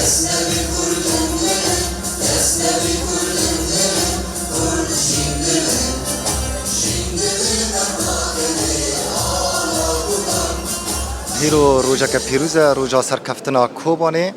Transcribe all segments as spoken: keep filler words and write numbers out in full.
Hîro rojeke pîroz e, roja serkeftina Kobanê.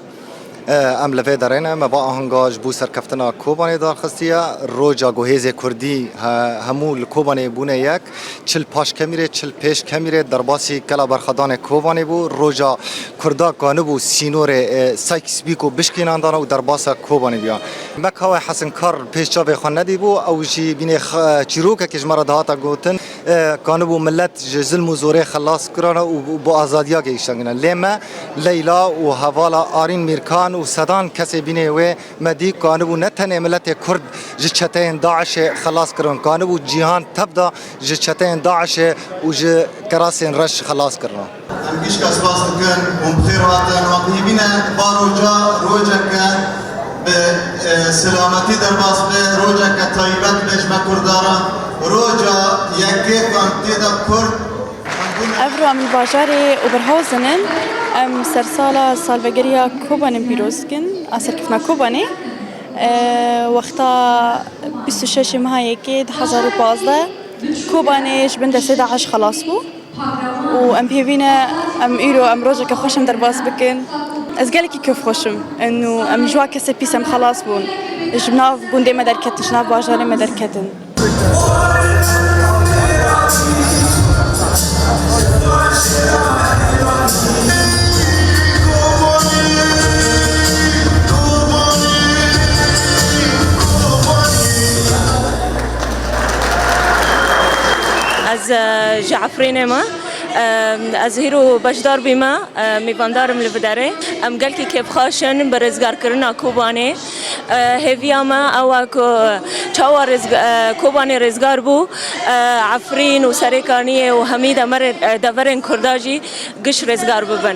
E, em li vê derê ne, me va ahanga ji bo serkeftina Kobanê darxistiye. Roja ku hêzê Kurdî he-, hemû li Kobanê bûne yek, çil paş kemîrê, çil pêş kemîrê derbasî kela berxwedanê Kobanê bû. Roja Kurda kanibû sînorê, e, Sykes-Picot bişkînandana û derbasa Kobanê biya. Me Kawê Hesinkar pêş çavê xwe nedîbû, ew jî bînê xe-, çîrokekê ji me re dihata gotin. E, kanibû millet ji zilm û zorê xelas kirana û bo azadiya gehiştangina. Lê me Leyla û hevala Arîn Mîrkan û sedan kesê bînê wê me dî kanibû ne tenê miletê Kurd ji çeteyên DAIŞê xelas kirin, kanibû cîhan tev da ji çeteyên DAIŞê û ji kerasên reş xelas kirina. Em gişka spas dikin hûn bi xêr hatin. Wan bihîvîne va roja rojeke bi, e, selametî derbas be, rojeke taybet be ji me Kurda re. Roja yekê ku em tê de Kurd. Evro em li bajarê Oberhausen in. Em sersala salvegeriya Kobanê pîroz dikin, a serkeftina Kobanê. E, wexta bîst û şeş meha yekê du hezar û pazdeh Kobanê ji bin destê DAIŞ xelas bû. Û em pêvî ne, em îro, em rojeke xweş em derbas bikin. Ez gelekî kêfxweş im. Û em ji wa kesê pîs em xelas bûn. Ji nav gundê me derketin, ji nav bajarê me derketin. Ez, e, ji Efrînê me. E, ez hîro beşdar bîme, e, mêvandar im li vê derê. Em gelkî kêfxweş in bi rêzgarkirina Kobanê. E, hêviya me ew e ku çawa rêzg-, e, Kobanê rêzgar bû, e, Efrîn û Serêkaniyê û hemî demerê-, e, deverên Kurda jî giş rêzgar bibin.